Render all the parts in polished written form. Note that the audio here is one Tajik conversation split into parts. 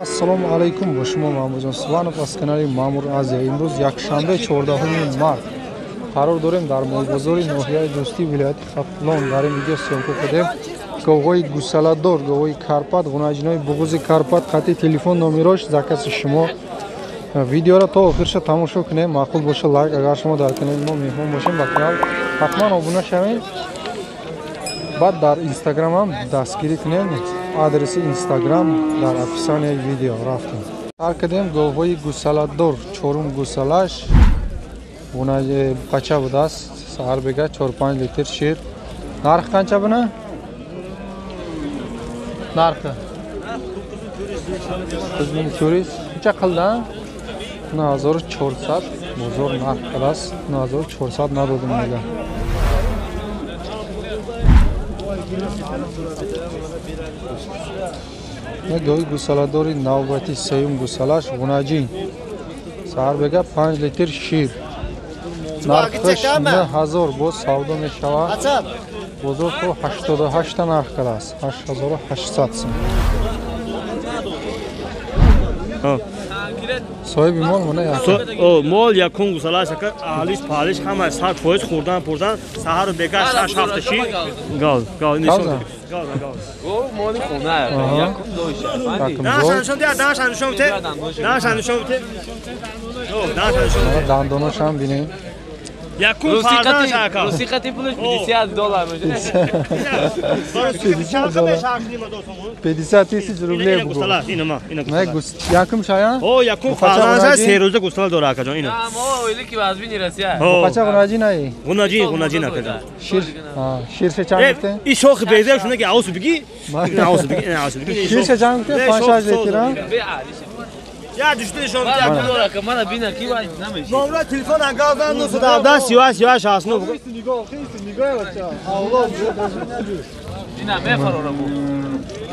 Ассалому алайкум, бо шумо Маҳмудҷон Субҳонов аз канали Маъмур Азия. Имрӯз якшанбе, 14 март, қарор дорем дар молбозори ноҳияи Дӯстӣ, вилояти Хатлон. Дар ин видео съёмка кардем говҳои гусаладор, говҳои Карпат, ғунаҷинои буғузи Карпат. Хати телефон номерош закази шумо. Видеоро то охирша тамошо кунем, маъқул боша лайк. Агар шумо дар канали мо меҳмон бошем, ба канал ҳатман обуна шавем. Баъд дар инстаграмам дастгирӣ кунем. Адреси инстаграм дар описанияи видео. Рафтем. Сар кардем говҳои гусаладор. Чорум гусалаш қача будааст. Саҳар бега 4-5 литр шир. Нарх қанча буна? Нархи 9400. Неча қилда? 9400 бозор нарх кардааст. 9400 надодим мега. Гови гусаладори навбати сеюм гусалаш ғунаҷин. Саҳар бега 5 литр шир. Нархаш 9000 боз савдо мешавад. Бозор то 88 нарх кардааст. 8800 сум. Соҳиби мол мона якум. Мол якум гусалаш ака, алиш палиш ҳама 100% хӯрдан пурдан, саҳару бега 6-7 шир. Гал, гал нишон. Гал, гал. О, моли хона якум дойша. Даншан те, даншан нишон те. Даншан нишон те. Даншан нишон те. Дандонашам бинем. Якум фарзанд ака. Русиқати пулаш 50 доллар мешавад. 50 тысяч рублей бугу. Якум шая? О, якум фарзанд се рӯза гусала дора акаҷон ина. Мо оили ки вазбини Россия. Қача ғунаҷин ай? Ғунаҷин, ғунаҷин акаҷон. Шир, ширше чанд гуфте? И шохи беза шуна ки аусу биги. Аусу биги, аусу биги. Ширше чанд гуфте? 5-6 литр. Я душти нишон медиҳам. Мана бина ки вай намеши. Номра телефон ангазан 917 38 38 69. Хейси нигоҳ, хейси нигоҳ бача. Авлод бина мефарора бу.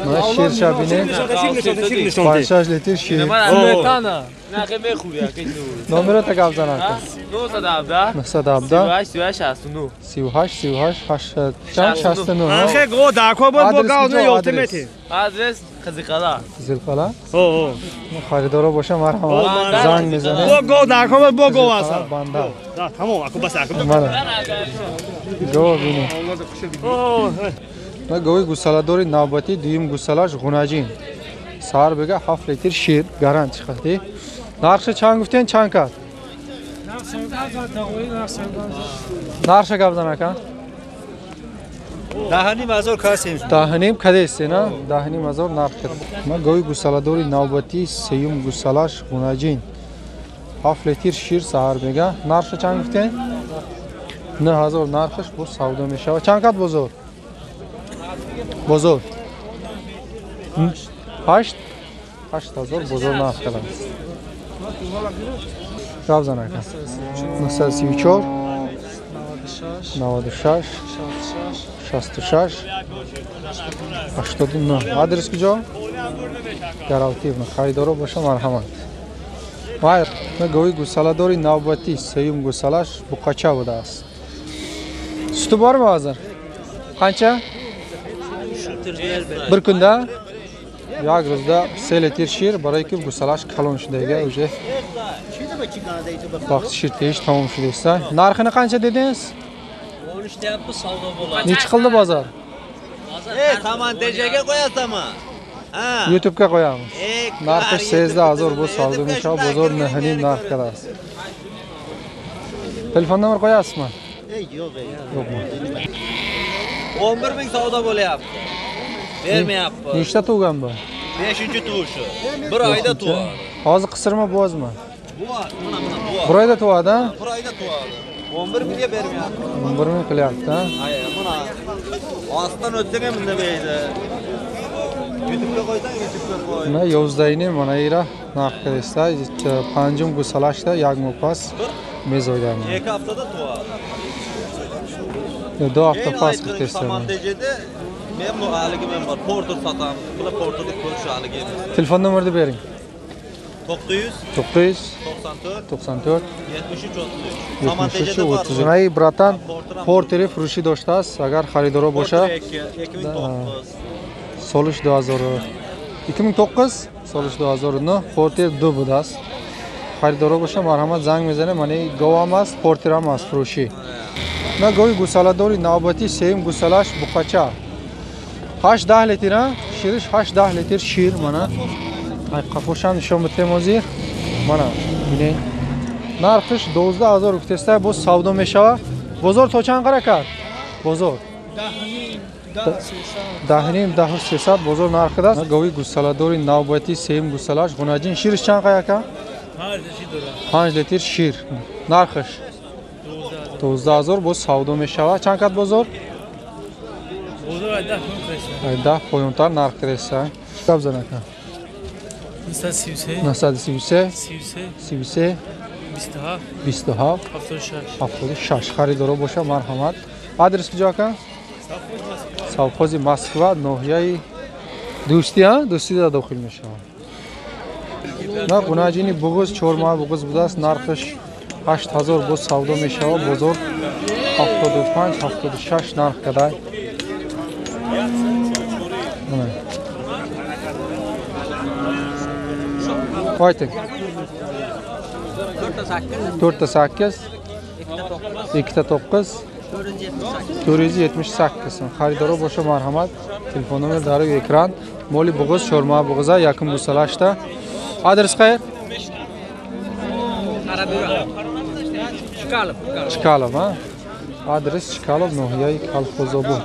Мана ширша бинем. 5-6 литр шир. Сметана. Нахе мехӯри ака. Номеро та гап занак. 917 917 38 39 38 38 8 чанд 69. Анхе го дако бо бо гав не ёфтемети. Адрес Қизилқала. Қизилқала? О, о. Харидоро боша марҳамат занг мезанем. Бо го дако бо го аса. Банда. Да, тамом, аку бас аку. Мана. Го бинем. Ма гови гусаладори навбати дуюм гусалаш ғунаҷин. Саҳар бега 7 литр шир гарант хати. Нархша чанд гуфтен, чанд кард? Нархша гап зан ака. 10,5 касем. 10,5 кадесте на? 10,5 нарх кард. Ма гови гусаладори навбати сеюм гусалаш ғунаҷин. 7 литр шир саҳар бега. Нархша чанд гуфтен? 9000 нархаш бо савдо мешавад. Чанд кард бозор? Бозор. 8 8000 бозор нарх кардааст. Гап зан ака. 934 96 66 89. Адрес куҷо? Гаралтивна. Харидоро боша марҳамат. Вай, гови гусаладори навбатӣ сеюм гусалаш буқача будааст. Суту борми ҳозир? Қанча? Bir kunda як рӯзда 3 литр шир, барои ки гусалаш калон шудага уже вақти ширдиҳиш тамом шудааст. Нархini qancha dedingiz? 13 deyapti, savdo bo'ladi. Necha qildi bozor? Saman TJga qo'yasanmi? Ha. YouTube'ga qo'yamiz. Narxi 13000 bu savdo mешавад, bozor 9.5 narx qilasiz. Telefon nomer qo'yasizmi? Yo'q, yo'qmi? 11 ming savdo bo'lyapti. Bermayapti. Nechta tug'gan bu? 5-chi tug'ishi. Bir oyda tug'adi. Hozir qisirmi, bo'zmi? Bo'z, mana mana bo'z. Bir oyda tug'adi, ha? Bir oyda tug'adi. 11 mingga bermayapti. 11 ming qilyapti, ha? Ay, mana ostdan o'tsang ham indamaydi. YouTube'ga qo'ysang, YouTube'ga qo'y. Mana 11 mana ира narx qilsa, 5-ум гусалашда як моҳ пас мезояд. 2 haftada tug'adi. 2 hafta пас kutasiz. Men bu haligi men bor, porter sotamiz. Bular porterni ko'rish haligi emas. Telefon nomerini bering. 900 900 94 94 73 33. Saman 33. Ай, братан, портери фурӯшӣ доштааст. Агар харидоро боша, 2009 солиш 2000. 2009 солиш 2009 портер 2 будааст. Харидоро боша марҳамат занг мезанем. Мана гов ҳам аст, портер ҳам аст фурӯшӣ. На гови гусаладори навбатӣ сеюм гусалаш буқача. 8-10 литр, шириш 8-10 литр шир мана. Ай қафошам нишон битем ҳозир. Мана бинед. Нархиш 12000 гуфтеста, боз савдо мешава. Бозор то чанд қара кард? Бозор 10.5 10.300 бозор нарх аст. Гови гусаладори навбатӣ сеюм гусалаш ғунаҷин шириш чанд қая ака? 5 литр шир. Нархиш 12000 боз савдо мешава. Чанд кат бозор? 10 поёнтар нарх креса. Гап зан ака. 933 33 27 76. Харидоро боша марҳамат. Адрес куҷо ака? Совхози Москва, ноҳияи Дӯстӣ, Дӯстӣ да дохил мешавад. На ғунаҷини буғуз 4 моҳ буғуз будааст, нархаш 8000 боз савдо мешавад. Бозор 75 76 нарх кадай. Қайтик. 4 8 2 9 478. Харидоро боша марҳамат. Телефон номер дар рӯи экран. Моли буғуз 4 моҳ буғуза якум гусалашта. Адрес қайер? Чкалов, а? Адрес Чкалов, ноҳияи Калхозобод,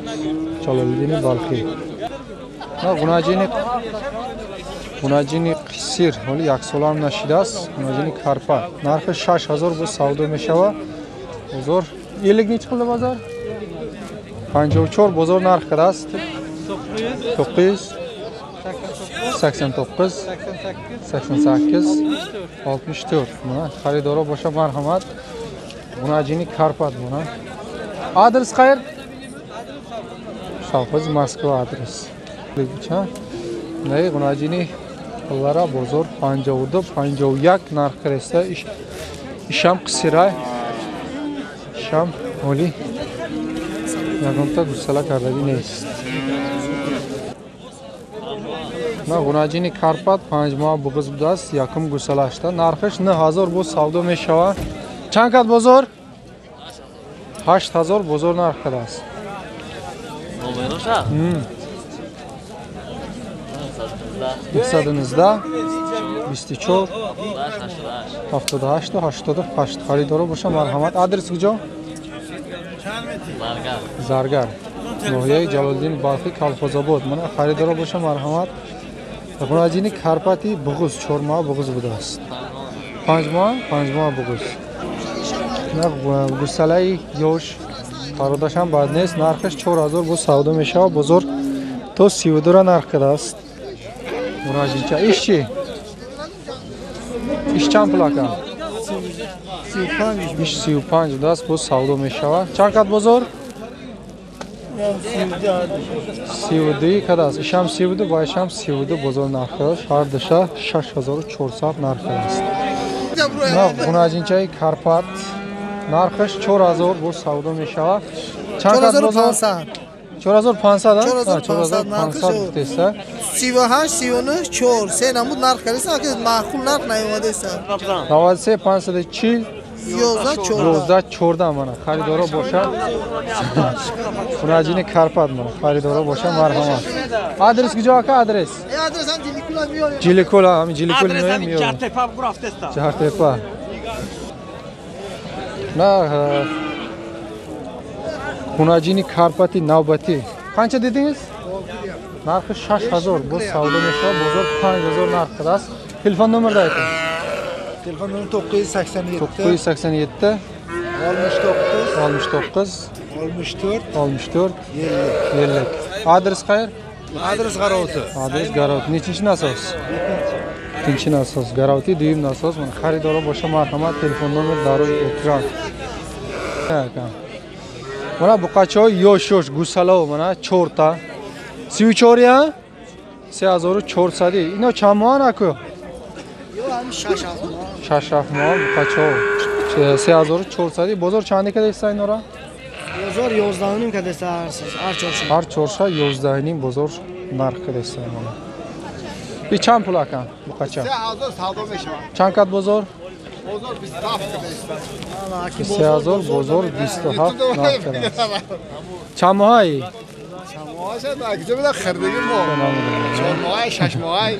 Ҷалолиддини Балхӣ. На ғунаҷини қисир ҳоли яксолаам нашидааст. Ғунаҷини карпа. Нархи 6000 боз савдо мешава. Бозор элик нечи қилди бозор? 54 бозор нарх кардааст. 9 89 88 64. Мана харидоро боша марҳамат. Ғунаҷини карпат мана. Адрес қайер? Совхози Москва адрес. Не ғунаҷини лара бозор 52 51 нарх креста. Ишам қисирай. Ишам ҳоли ягонта гусала кардагӣ нест. На ғунаҷини карпат 5 моҳ буғуз будааст, якум гусалашта. Нархиш 9000 боз савдо мешава. Чанд кат бозор? 8000 бозор нарх кардааст. 219 24 78 88. Харидоро боша марҳамат. Адрес куҷо? Заргар, ноҳияи Ҷалолиддини Балхӣ, Калхозобод. Мана харидоро боша марҳамат. Ғунаҷини карпати буғуз 4 моҳ буғуз будааст. 5 моҳ, 5 моҳ буғуз. Гусалаи ёш пародашам бад нест. Нархаш 4000 боз савдо мешавад. Бозор то 32 нарх кардааст. Мураҷинча иш чи? Иш чанд пул ака? Иш 35 будааст, боз савдо мешавад. Чанд кат бозор? 32 кадааст. Ишам 32 ва ишам 32 бозор нарх кардааст. Ҳар душа 6400 нарх кардааст. Ғунаҷинчаи карпат нархаш 4000 боз савдо мешавад. Чанд кат бозор? 4500, 4500 гуфтеста. 38 39 4 се намуд нарх кардеста, аки маъқул нарх наёмадеста. 93 540 11 14 14. Мана харидоро боша. Ғунаҷини карпат мана харидоро боша марҳамат. Адрес куҷо ака адрес? Адрес ҳам Ҷиликула меёрем. Ҷиликула, ҳамин Ҷиликул меёрем. Ҷартепа бурафтеста. Ҷартепа. На ғунаҷини карпати навбатӣ қанча дидиңиз? Нархи 6000 боз савдо мешавад. Бозор 5000 нарх кардааст. Телефон номерда айтing. Телефон номер 987 987 69 69 64 64 50. 50. Адрес qayer? Адрес Garovti. Адрес Garovti. Nechinchi nasos? Ikkinchi nasos. Garovti дуюм насос. Mana харидоро боша марҳамат. Телефон номер дар рӯи экран. Мана буқачаҳои ёш ёш гусалао мана 4та. 34 я? 3400. Ино чанд моҳан аку? 6-7 моҳ буқачаҳо. 3400. Бозор чанде кадеста инора? Бозор 11.5 кадеста ҳар чорша. Ҳар чорша 11.5 бозор нарх кадеста мана. И чанд пул ака буқача? 3000 савдо мешавад. Чанд кат бозор? Бозор 27 када. 3000 бозор 27 нарх кардааст. Чанд моҳаи? Чанд моҳаша дар куҷо буда хирдиги мо? 4 моҳаи, 6 моҳаи.